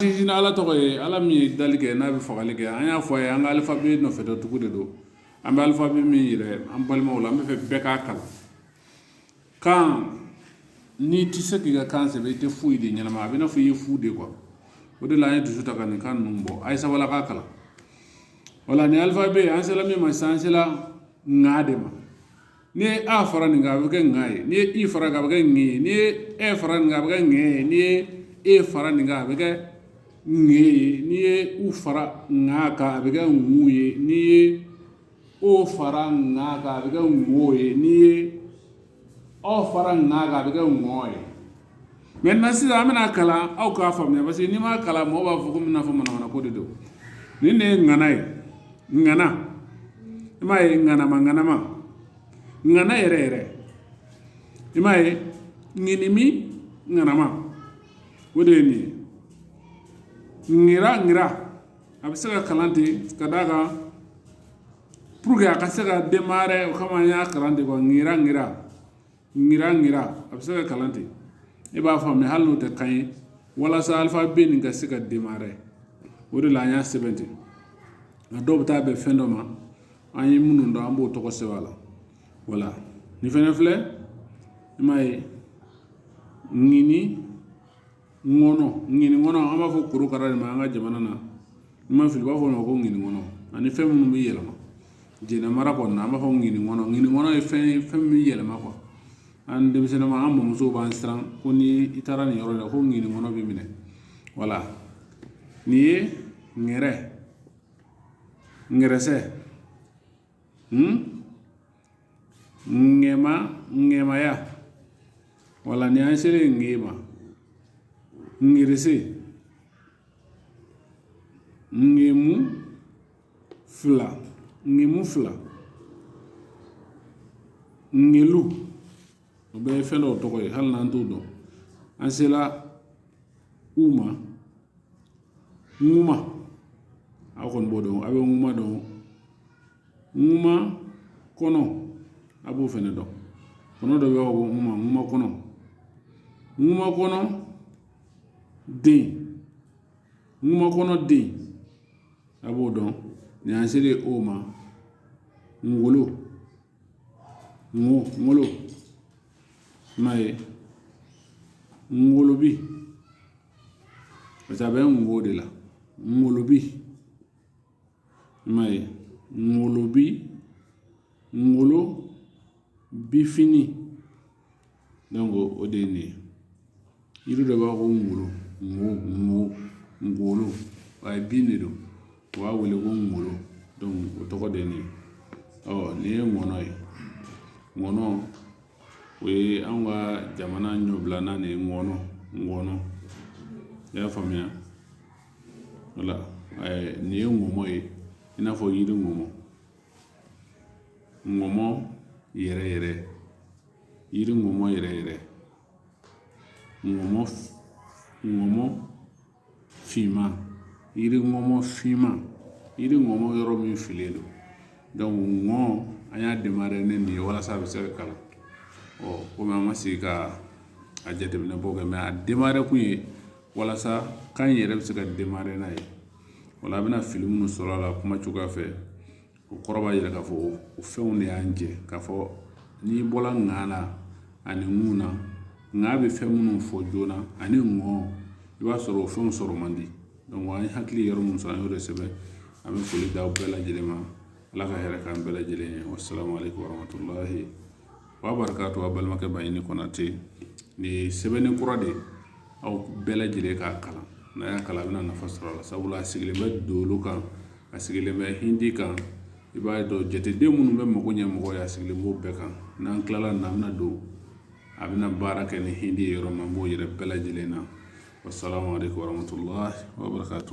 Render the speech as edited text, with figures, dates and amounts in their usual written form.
Sinsin Ala tɔgɔ ye, Ala min ye dali kɛ n'a bɛ fagali kɛ. An y'a fɔ a ye, an ka alphabet nɔfɛ tugu de don. An bɛ alphabet min yɛrɛ an balimaw la, an bɛ fɛ bɛɛ k'a kalan. Kan, n'i tɛ se k'i ka kan sɛbɛn, i tɛ foyi de ɲɛnama, a bɛ i n'a fɔ i ye fu de quoi. O de la an ye dusu ta ka nin kan ninnu bɔ. A ye sabali k'a kalan. Wala ni alphabet, an sera min ma sisan, an sera ŋa de ma. N'i ye a fara nin kan, a bɛ kɛ ŋa ye. N'i ye i fara kan, a bɛ kɛ ŋ ye. N'i ye ɛ fara nin kan, a bɛ kɛ ŋɛ ye. N'i ye e fara nin kan, a bɛ kɛ ŋe ye. N'i ye u fara ŋa kan, a bɛ kɛ ŋu ye. N'i ye o fara ŋa kan, a bɛ kɛ ŋo ye. N'i ye ɔ fara ŋa kan, a bɛ kɛ ŋɔ ye. Maintenant sisan, an bɛna kalan, aw k'a faamuya, parce que n'i m'a kalan, mɔgɔw b'a fɔ ko n'a fɔ manamana ko de don. Nin de ye ŋana ye, ŋana. I m'a ye, ŋanama, ŋanama, ŋana yɛrɛ yɛrɛ. I m'a ye, ŋinimi, ŋanama, o de ye nin ye. Ŋira, ŋira, a bɛ se ka kalan ten ka d'a kan pour que a ka se ka démarrer. O kama an y'a kalan ten quoi. Ŋira, ŋira, ŋira, ŋira, a bɛ se ka kalan ten. E b'a faamuya, hali n'o tɛ kan ye, walasa alphabet nin ka se ka démarrer, o de la an y'a sɛbɛn ten. Nka dɔw bɛ taa bɛn fɛn dɔ ma, an ye minnu dɔn, an b'o tɔgɔ sɛbɛn a la. Wala nin fɛnɛ filɛ, i m'a ye, ŋini ŋɔnɔ, ŋini ŋɔnɔ, an b'a fɔ korokara de ma an ka jamana na. N ma fili, u b'a fɔ o ma ko ŋini ŋɔnɔ. Ani fɛn minnu bɛ yɛlɛma jɛnɛ mara kɔnɔna na, an b'a fɔ ŋini ŋɔnɔ. Ŋini ŋɔnɔ ye fɛn ye, fɛn min bɛ yɛlɛma quoi. An denmisɛnnin, an mɔmusow b'an siran ko ni i taara nin yɔrɔ in na, ko ŋini ŋɔnɔ b'i minɛ. Wala nin ye ŋɛrɛ, ŋɛrɛsɛ, ŋɛma, ŋɛmaya. Wala ni an selen ŋe ma, ŋerese, ŋemu fila, ŋemu fila, ŋelu, o bɛɛ ye fɛn dɔw tɔgɔ ye, hali n'an t'o dɔn. An sela u ma, ŋuma, aw kɔni b'o dɔn, a bɛ ŋuma dɔn. Ŋuma kɔnɔ, a b'o fɛnɛ dɔn. Kɔnɔ dɔ bɛ ko ŋuma, ŋuma kɔnɔ, ŋuma kɔnɔ den, ŋuma kɔnɔ den, a b'o dɔn. Nin an selen o ma, ŋolo, ŋo, ŋolo, i m'a ye, ŋolobi, parce que a bɛ ŋo de la, ŋolobi, i m'a ye, ŋolobi, ŋolo bifini. Donc o de ye nin ye. Yiri dɔ b'a fɔ ko ŋolo, ŋo, ŋo, ŋolo, a ye bin de don, u b'a wele ko ŋolo. Donc o tɔgɔ de ye nin ye. Ɔ nin ye ŋɔnɔ ye. Ŋɔnɔ, o ye anw ka jamana ɲɔbilanan de ye. Ŋɔnɔ, ŋɔnɔ, i y'a faamuya. Wala nin ye ŋɔmɔ ye, i n'a fɔ yiri ŋɔmɔ, ŋɔmɔ yɛrɛ yɛrɛ, yiri ŋɔmɔ yɛrɛ yɛrɛ, ŋɔmɔ, ŋɔmɔ finman, yiri ŋɔmɔ finman, yiri ŋɔmɔ yɔrɔ min filen don. Donc ŋɔ, an y'a démarrer ni nin ye walasa a bɛ se ka kalan. Ɔ komi an ma sigi ka a jateminɛ bɔ kɛ, mais a démarrer kun ye walasa kan yɛrɛ bɛ se ka démarrer n'a ye. Wala a bɛna fili minnu sɔrɔ a la kuma cogoya fɛ, o kɔrɔ b'a jira k'a fɔ o fɛnw de y'an jɛ k'a fɔ n'i bɔra ŋa la ani ŋun na, ŋa bɛ fɛn minnu fɔ joona ani ŋɔ, i b'a sɔrɔ o fɛnw sɔrɔ man di. Donc an ye hakili yɔrɔ min sɔrɔ, an y'o de sɛbɛn. An bɛ foli d'aw bɛɛ lajɛlen ma. Ala ka hɛrɛ k'an bɛɛ lajɛlen ye. Wasalamu aleykum warahmatulahi wabarakatu. Aw balimakɛ Baɲini Konate. Nin ye sɛbɛnni kura de ye, aw bɛɛ lajɛlen k'a kalan. N'a y'a kalan, a bɛna nafa sɔrɔ a la, sabula a sigilen bɛ dolo kan, a sigilen bɛ hindi kan. I b'a dɔn, jateden minnu bɛ mago ɲɛ mɔgɔ ye, a sigilen b'o bɛɛ kan. N'an tilala nin na, an bɛna don a bɛna baara kɛ ni hindi ye yɔrɔ min, an b'o yira bɛɛ lajɛlen na. Wasalamu aleykum warahmatulahi wabarakatu.